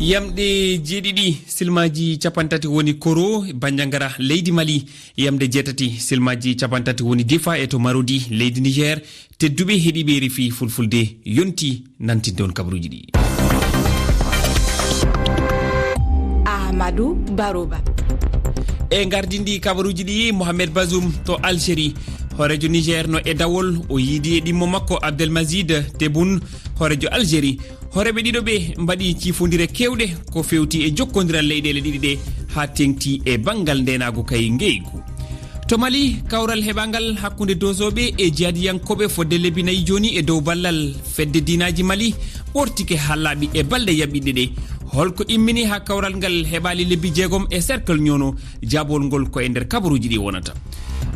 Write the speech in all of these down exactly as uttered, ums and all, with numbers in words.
Yamɗe jeeɗiɗi, silmaaji cappanɗe tati woni Koro, Banjagara, leydi Mali. Yamɗe jeetati, silmaaji cappanɗe tati woni Difa e to Marodi, leydi Niger. Tedduɓe heɗiiɓe R F I Fulfulde, yonti nantinde on kabaruuji ɗi. Ahmadou Baroba. E ngardindi kabaruuji ɗi, Mohamed Bazoum to Algérie. Hooreejo Niger no e dawol, o yiidi e ɗimmo makko Abdelmajid Tebboune, hooreejo Algérie. Hooreeɓe ɗiɗo ɓe mbaɗi ciifondire keewɗe ko feewti e jokkondiral leyɗeele ɗiɗi ɗe, haa teeŋti e banngal ndeenaagu kay ngeygu. To Mali, kawral heɓaangal hakkunde dozooɓe e jihadiyankooɓe fodde lebbi nayi jooni e dow ballal fedde diinaaji Mali ɓortike haa laaɓi e balɗe yaɓɓiɗe ɗe. Holko immini haa kawral ngal heɓaali lebbi jeegom e cercle Nioro? Jaabol ngol ko e nder kabaruuji ɗi wonata.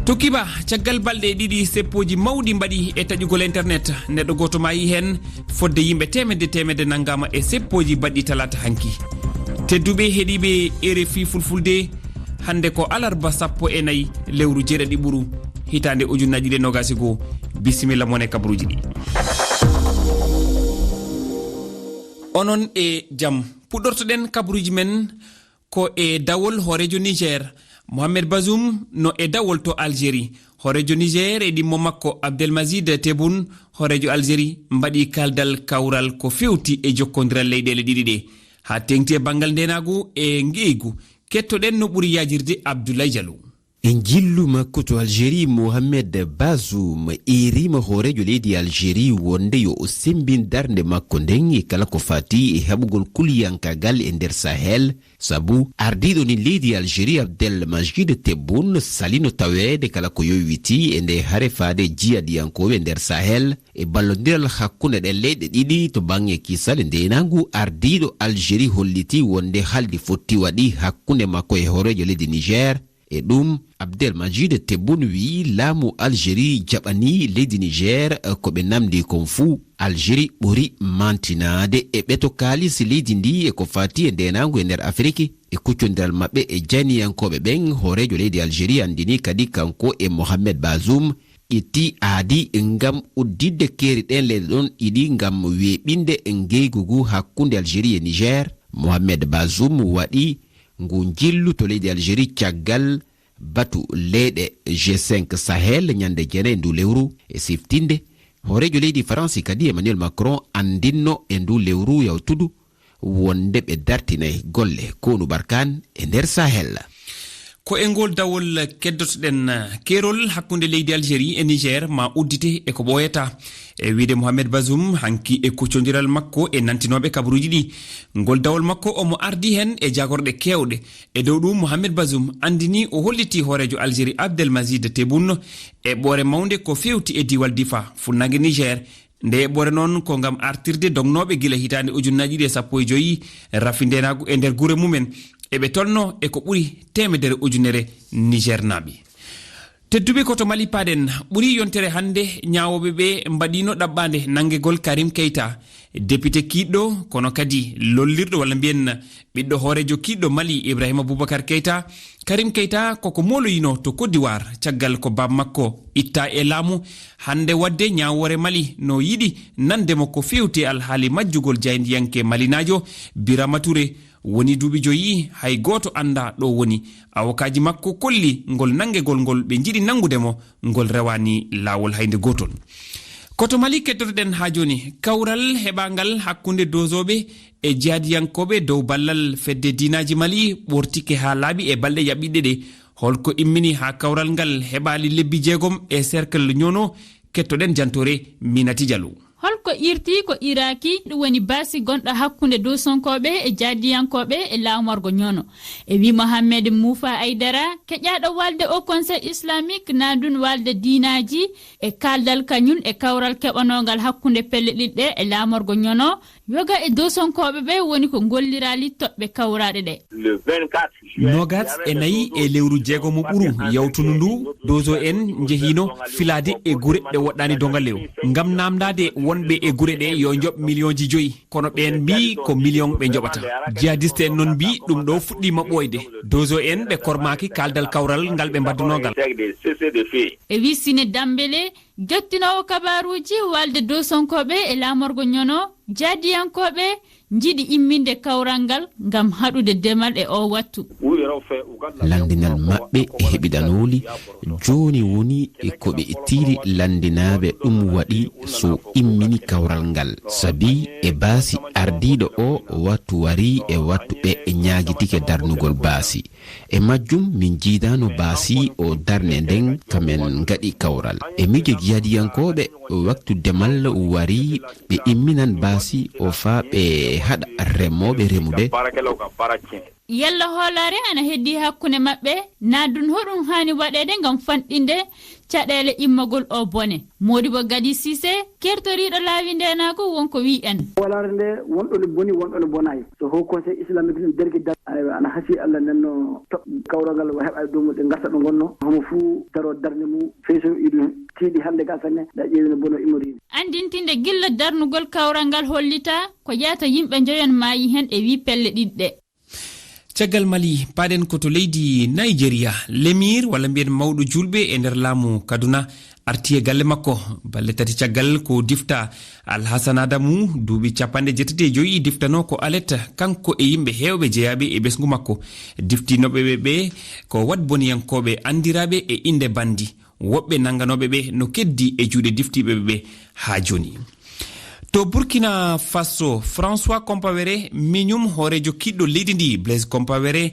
To Kiba, caggal balɗe ɗiɗi, seppooji mawɗi mbaɗi e taƴugol internet. Neɗɗo gooto maayi heen, fodde yimɓe teemedde teemedde nanngaama e seppooji baɗɗi talaata hanki. Tedduɓe heɗiiɓe R F I Fulfulde, hannde ko alarba sappo e nayi lewru jeeɗiɗi ɓuru, hitaande ujunnaji ɗiɗi e noogaas e goo. Bisimilla mon e kabaruuji ɗi. Onon e jam. Puɗɗortoɗen kabaruuji men ko e dawol hooreejo Niger. Mohamed Bazoum no e dawol to Algérie. Hooreejo Niger e ɗimmo makko Abdelmajid Tebboune, hooreejo Algérie, mbaɗi kaaldal kawral ko feewti e jokkondiral leyɗeele ɗiɗi ɗe. Haa teeŋti e banngal ndeenaagu e ngeygu. Kettoɗen no ɓuri yaajirde Abdoulaye Diallo. E njillu makko to Algérie, Mohamed Bazoum eeriima hooreejo leydi Algérie wonde yo o semmbin darnde makko nden e kala ko faati e haɓugol kuliyankaagal e nder Sahel, sabu ardiiɗo nin leydi Algérie Abdel Majid Tebboune salino taweede kala ko yowitii e nde hare faade jihadiyankooɓe nder Sahel e ballondiral hakkunde ɗen leyɗe ɗiɗi to baŋŋe kisal e ndeenaagu. Ardiiɗo Algérie hollitii wonde haldi fotti waɗi hakkunde makko e hooreejo leydi Niger. E ɗum, Abdelmajid Tebboune wiyi laamu Algérie jaɓanii leydi Niger ko ɓe namdi kon fuu. Algérie ɓuri mantinaade e ɓeto kaalisi leydi ndi e ko faati e ndeenaangu e nder Afiriki. E kuccondiral maɓɓe e jayniyankooɓe ɓen, hooreejo leydi Algérie anndini kadi kanko e Mohamed Bazoum ƴetti aadi ngam udditde keeri ɗen leyɗe ɗon ɗiɗi ngam weeɓinde ngeygugu hakkunde Algérie e Niger. Mohamed Bazoum waɗi ngu njillu to leydi Algérie caggal batu leyɗe G cinq Sahel ñande jeenayi ndu lewru. E siftinde, hooreejo leydi Faransi kadi Emmanuel Macron anndinno e ndu lewru yawtudu wonde ɓe dartinay golle konu Barkan e nder Sahel. Ko e ngol dawol keddotoɗen. Keerol hakkunde leydi Algérie e Niger ma uddite e ko ɓooyata. E wiide Mohamed Bazoum, hanki e kuccondiral makko e nantinooɓe kabaruuji ɗi, ngol dawol makko omo ardi heen e jagorɗe keewɗe. E dow ɗum, Mohamed Bazoum anndini o holliti hooreejo Algérie Abdelmajid Tebboune eɓɓoore mawnde ko feewti e diiwal Difa, funnaange Niger. Nde eɓɓoore noon ko ngam artirde dognooɓe gila hitaande ujunnaaji ɗiɗi e sappo e joy, rafi ndeenaagu e nder gure mumen. Eɓe tolno e ko ɓuri teemedere ujunere Nigernaaɓe. Tedduɓe, ko to Mali paaɗen. Ɓuri yontere hannde, ñaawooɓe ɓe mbaɗiino ɗaɓɓaande nanngegol Karim Keita, depite kiiɗɗo, kono kadi lollirɗo, walla mbiyen ɓiɗɗo hooreejo kiiɗɗo Mali, Ibrahima Boubacar Keita. Karim Keita koko mooloyino to Côte d'Ivoire, caggal ko baab makko itta e laamu. Hannde waɗde ñaawoore Mali no yiɗi nande mo ko feewti e alhaali majjugol jaayndiyanke malinaajo Birama Touré. Woni duuɓi joyi, hay gooto anndaa ɗo woni. Awokaaji makko kolli ngol nanngegol ngol ɓe njiɗi nanngude mo, ngol rewaani laawol hay nde gootol. Ko to Mali keddotoɗen haa jooni. Kawral heɓaangal hakkunde dozooɓe e jihaadiyankooɓe dow ballal fedde diinaaji Mali ɓortike haa laaɓi e balɗe yaɓɓiɗɗe ɗe. Holko immini haa kawral ngal heɓaali lebbi jeegom e cercle Nioro? Kettoɗen jantoore Minati Diallo. Holko iirti ko iiraaki? Ɗum woni baasi gonɗo hakkunde dowsonkooɓe e jaadiyankooɓe e laamorgo Nioro. E wii Mohamed Moufa Aidara, keƴaaɗo waalde Haut Conseil Islamique, naadun waalde diinaaji, e kaaldal kañun e kawral keɓanongal hakkunde pelle ɗiɗɗe e laamorgo Nioro, yoga e dowsonkooɓe ɓe woni ko ngolliraali toɓɓe kawraaɗe ɗe. Noogas e nayi e lewru jeegomo ɓuru yawtundu ndu, dozo en njehiino filaade e gure ɗe woɗɗaani dogal lew ngam naamndaade wonɓe e gure ɗe yo njoɓ miliyonji joyi, kono ɓeen mbii ko miliyon ɓe njoɓata. Jihadiste en noon mbii ɗum ɗo fuɗɗiima ɓooyde. Dozo en ɓe kormaaki kaaldal kawral ngal ɓe mbaddunoo ngal. E wii Sine Dambele, jottinoowo kabaaruuji waalde dowsonkooɓe e laamorgo Nioro, jaadiyankooɓe, njiɗi imminde kawral ngal ngam haɗude demal e oo wattu. Lanndinal maɓɓe heɓidanooli jooni woni ko ɓe tiiri lanndinaaɓe, ɗum waɗi so immini kawral ngal, sabi e baasi ardiiɗo o wattu wari e wattu ɓe ñaagitike darnugol baasi. E majjum min jiidaano baasi o darne nden kamen ngaɗi kawral. E miijo jihadiyankooɓe waktu demal wari ɓe imminan baasi o faa ɓe haɗa remooɓe remude. Yalla hoolaare ana heddii hakkunde maɓɓe? Naa ɗum hoɗum haani waɗeede ngam fanɗinde caɗeele immagol o bone? Modibo Gadi Sise, kertoriiɗo laawi ndeenaagu won ko wi'i en. Hoolaare nde wonɗo no boni, wonɗo no bonaay. So Haut Conseil Islamique no dergi dar-, aywa, ana hasii Allah nden no toɓ kawral ngal o heɓa e dow muɗum ngarta ɗo ngonno. Homo fuu daro darnde mum, fey so iɗum tiiɗi hannde ka sanne, da ƴeewi no bono immoriini. Anndintinde gilla darnugol kawral ngal hollitaa ko ƴaata yimɓe njoyon maayi heen e wii pelle ɗiɗi ɗe. Caggal Mali, paaɗen ko to leydi Nigeria. Lemir, walla mbiyen mawɗo juulɓe e nder laamu Kaduna, arti e galle makko. Balɗe tati caggal ko difta, Alhassan Adamu, duuɓi capanɗe jeetati e joyi, diftanoo ko alet, kanko e yimɓe heewɓe jeyaaɓe e ɓesngu makko. Diftinooɓe ɓe ɓe ko waɗboniyankooɓe anndiraaɓe e innde bandi. Woɓɓe nannganooɓe ɓe no keddi e juuɗe diftiiɓe ɓe haa jooni. To Burkina Faso, François Compaoré, miñum hooreejo kiɗɗo leydi ndi, Blaise Compaoré,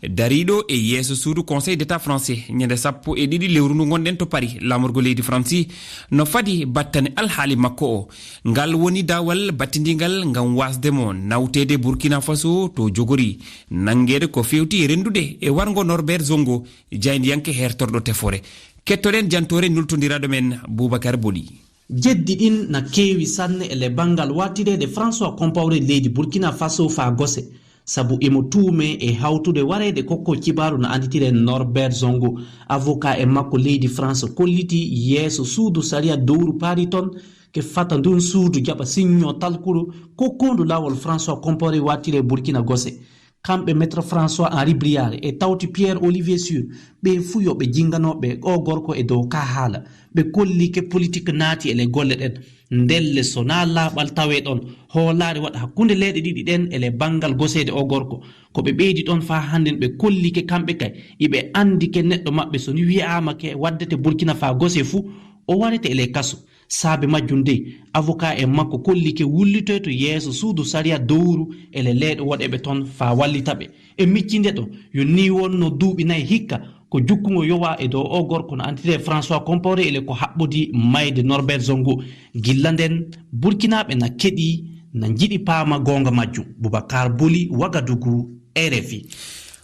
dariiɗo e yeeso suudu Conseil d'État français ñande sappo e ɗiɗi lewru ndu ngonɗen to Paris, laamorgo leydi Faransi, no fadi battane alhaali makko o. Ngal woni daawal battindiingal ngam waasde mo nawteede Burkina Faso to jogori nanngeede ko feewti e renndude e warngo Norbert Zongo, jaayndiyanke hertorɗo tefoore. Kettoɗen jantoore nultondiraaɗo men Boubacar Boli. Jeddi ɗin na keewi sanne e le banngal waatireede François Compaoré leydi Burkina Faso faa gose, sabu imo tuumee e hawtude wareede kokko kibaaru no annditire Norbert Zongo. Avocat e makko leydi France kolliti yeeso suudu sariya dowru Paris ton ke fata ndun suudu jaɓa siñño talkuru kokkoondu laawol François Compaoré waatire Burkina gose. Kamɓe Maître François Henri Briard e tawti Pierre Olivier Sûr, ɓe fuu yo ɓe jinnganooɓe oo gorko e dow kaa haala. Ɓe kolli ke politik naati e le golle ɗen. Ndelle so naa laaɓal tawee ɗon, hoolaare waɗa hakkunde leeɗe ɗiɗi ɗen e le banngal goseede oo gorko. Ko ɓe ɓeydi ɗon faa hannden ɓe kolli ke kamɓe kay, iɓe anndi ke neɗɗo maɓɓe so ni wi'aama ke waddete Burkina faa gose fuu, o warete e le kaso. Saabe majjum dey, avocat en makko kolli ke wullitoyto yeeso suudu sariya dowru e le leeɗo woɗeɓe ton faa wallita ɓe. E miccinde ɗo, yo nii wonno duuɓi nay hikka, ko jukkungo yowaa e dow oo gorko no annditee François Compaoré e le ko haɓɓodii mayde Norbert Zongo. Gilla nden, Burkinaaɓe na keɗii, na njiɗi paama goonga majjum. Boubacar Boli, Ouagadougou, R F I.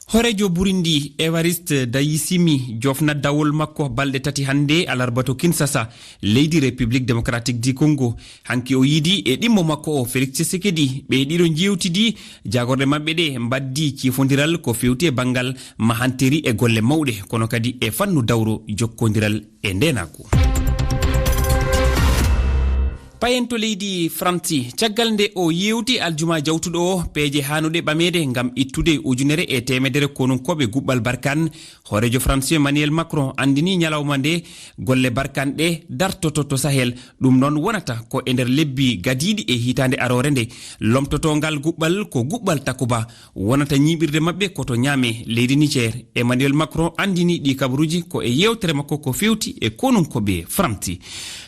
Hooreejo Burundi, Evariste Ndayishimiye, jofna dawol makko balɗe tati hannde alarba to Kinshasa, leydi République Démocratique du Congo. Hanki o yiidi e ɗimmo makko o, Félix Tshisekedi, ɓe ɗiɗo njeewtidi, jaagorɗe maɓɓe ɗe mbaddi ciifondiral ko feewti e banngal mahanteri e golle mawɗe, kono kadi e fannu dawro jokkondiral e ndeenaagu. Payen to leydi Faransi, caggal nde o yeewti aljuma jawtuɗo o peeje haanuɗe ɓameede ngam ittude ujunere e teemedere konunkooɓe guɓɓal Barkan, hooreejo Faransi Emmanuel Macron anndini ñalawma nde golle Barkan ɗe dartoto to Sahel. Ɗum noon wonata ko e nder lebbi gadiiɗi e hitaande aroore nde. Lomtotongal guɓɓal ko guɓɓal Takuba. Wonata ñiiɓirde maɓɓe ko to Niamey, leydi Niger. Emmanuel Macron anndini ɗi kabaruuji ko e yeewtere makko ko feewti e konunkooɓe Faransi.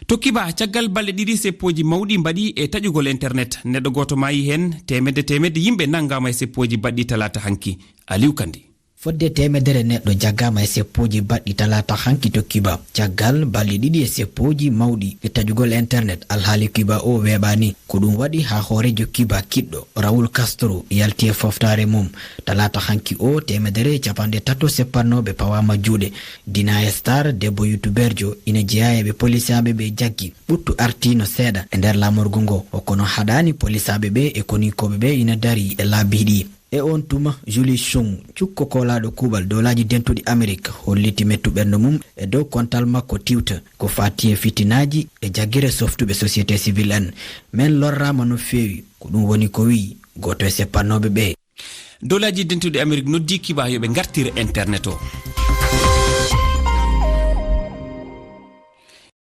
To Kiba, caggal balɗe ɗiɗi seppooji mawɗi mbaɗi e taƴugol internet, neɗɗo gooto maayi heen, teemedde teemedde yimɓe nanngaama e seppooji baɗɗi talaata hanki. Aliou Kandé. Fodde teemedere neɗɗo jaggaama e seppooji baɗɗi talaata hanki to Kiba. Caggal balɗe ɗiɗi e seppooji mawɗi e taƴugol internet, alhaali Kiba o weeɓaani. Ko ɗum waɗi haa hooreejo Kiba kiɗɗo, Raul Castro, yalti e foftaare mum. Talaata hanki o, teemedere e capanɗe tato seppannooɓe pawaama juuɗe. Dina Star, debbo youtuberjo, ina jeyaa e ɓe polisaaɓe ɓe jaggi. Ɓuttu artiino seeɗa e nder laamorgo ngo, o kono haɗaani polisaaɓe ɓe e koninkooɓe ɓe ina darii e laabi ɗi. E oon tuma, Julie Chung, cukko koolaaɗo kuuɓal Dowlaaji Dentuɗi Amerik, holliti mettu ɓernde mum e dow kontal makko Twitter ko faati e fitinaaji e jaggere softuɓe société civile en. Men lorraama no feewi, ko ɗum woni ko wi'i gooto e seppannooɓe ɓe. Dowlaaji Dentuɗi Amerik noddi Kiba yo ɓe ngartir internet o.